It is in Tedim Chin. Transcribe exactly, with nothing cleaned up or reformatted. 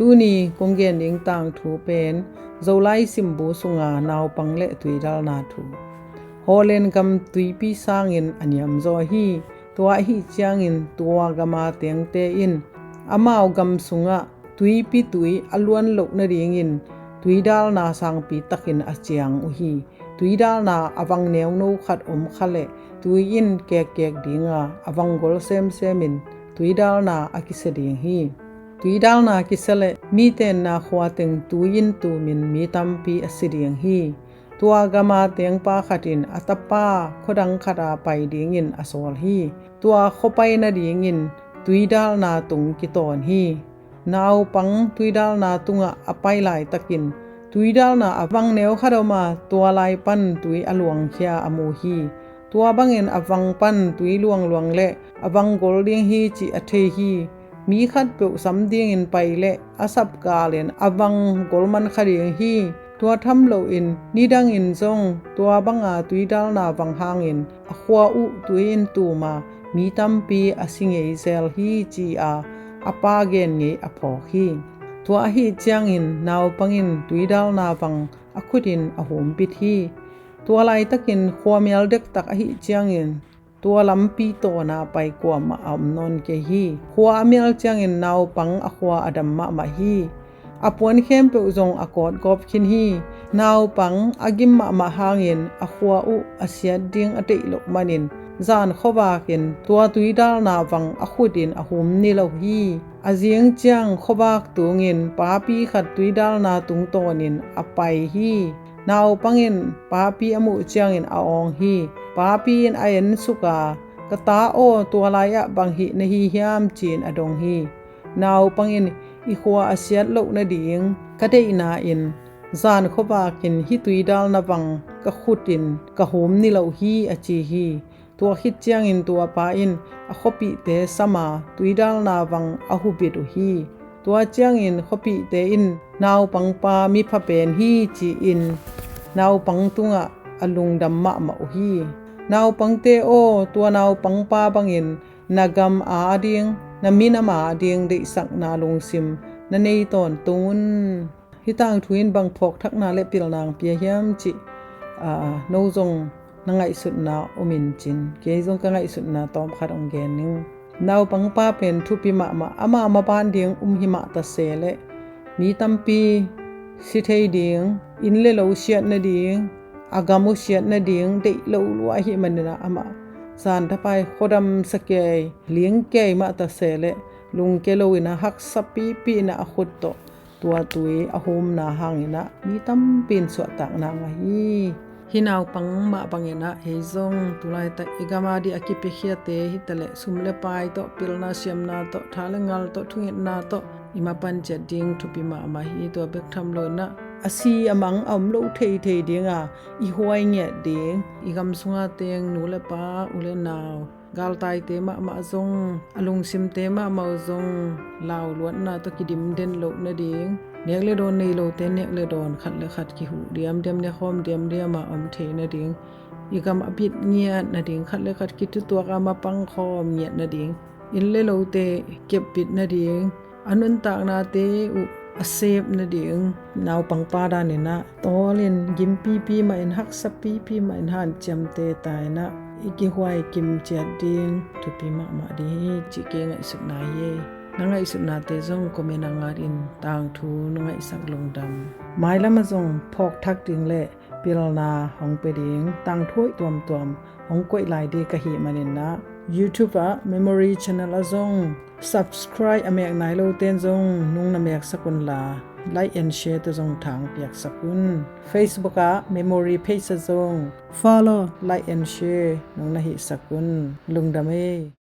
Tuni kong gen ding tangthu pen Zolai simbu sunga naupang le tuidalna thu. Holland gam tuipi sangin a niamzaw hi. Tua ahih ciangin tua gama tengte in amau gam sungah tuipi tui a luan loh nadingin tuidalna sangpi takin a ciang uh hi. Tuidalna a vang neuno khat om kha leh tui in kekkek dinga a vang gol semsemin tuidalna a kisia ding hi. Tuidalna kisia leh mi tenna khua teng tui in tumin mi tampi a si ding hi. Tua gama tengpa khatin a tapa khuadang khata pai dingin a sawl hi. Tua khuapai nadingin tuidalna tung kitawn hi. Naupang tuidalna tungah a pai laitakin tuidalna a vang neu khat om a, tua lai pan tui a luangkhia a mu hi. Tua bangin a vang pan tui luangluang le a vang gol ding hi cih a thei hi. Mi khatpeuh sam dingin pai leh a sapkalin a vang gol man kha ding hi. Tua tham loin nidangin zong tua banga tuidalna vang hangin a khua uh tui in tuma mi tampi a si ngei zel hi ci-a a pa gen ngei a phawk hi. Tua ahih ciangin naupang in tuidalna vang a khutin a humbit hi. Tua laitakin khua mial dektak ahih ciangin tua lampi tawna pai kuamah a om nawn kei hi. Khua a mial ciangin naupang a khua a dam mahmah hi. A puan khempeuh zong a kawtgawp khin hi. Naupang a gim mahmah hangin a khua uh a siat ding a deih loh manin zan khuavakin tua tuidalna vang a khutin a hum ni lo hi. A zing ciang khuavak tungin papi khat tuidalna tungtawnin a pai hi. Naupang in papi a muh ciangin a awng hi. Papi in a ensuk a, "Ka ta aw, tua lai-ah bang hih na hi hiam?" ci-in a dong hi. Naupang in, "I khua a siat loh nading ka deihna in zan khuavakin hih tuidalna vang ka khutin ka hum ni lo hi," a ci hi. Tua khit ciangin tua pa in a khuapihte sama tuidalna vang a hubit uh hi. Tua ciangin khuapihte in naupangpa mipha pen hi ci-in naupang tungah a lungdam mahmah uh hi. Naupangte aw, tua naupangpa bangin na gam a ding, na minam a ding deihsakna lungsim na nei tawntung un. Hih tangthu in bang phawkthakna le pilna hong pia hiam cih, aa, no zong na ngaihsutna om in cin, kei zong ka ngaihsutna tawmkhat hong gen ning. Naupangpa pen thupi mahmah, amah maban ding um hi mah ta se leh mi tampi si thei ding, inn le lo siat nading, a gam uh siat nading deih lo lua ahih manin ah amah zan tapai khuadam sa kei, ling kei mah ta se leh lungke loin a haksa pipi in a khut tawh tua tui a humna hangin ah mi tampi in suahtakna ngah hi. Hih naupang mah bangin ah ei zong tulaitak i gam a dih a kipiakhiate hi taleh sum le pai tawh, pilna siamna tawh, tha le ngal tawh, thungetna tawh i mapan ciat ding thupi mahmah hi. Tua bek tham loin ah a si a mang a om lo theithei dinga i huai ngiat ding, i gam sunga teng nu le pa, u le nau, galtaite mahmah zong, a lungsimte mahmah uh zong, lau luatna tawh kidim den loh nading, nek le dawn nei lote nek le dawn, khat le khat kihuh diamdiam, nekhawm diamdiam a om thei nading, i gam a bit ngiat nading, khat le khat kitutuak a mapang khawm ngiat nading, inn le lote kepbit nading, a nuntaknate uh a sep nading, naupangpa danin ah tawlin gimpipi mahin, haksapipi mahin hanciamteh ta in ah i kihuai kim ciat ding thupi mahmah ding hi cih kei ngaihsutna hi. Na ngaihsutnate zong comment ah ngatin tangthu na ngaihsak lungdam. Mailam ah zong phawkthak ding le pilna hong pia ding tangthu hoih tuamtuam hong koih lai ding ka hih manin ah YouTube ah Memory Channel ah zong subscribe a mek nai lote in zong nung na meksak unla, like and share tawh zong thang piaksak un. Facebook ah Memory Page ah zong follow, like and share nung na hihsak un. Lungdam ei.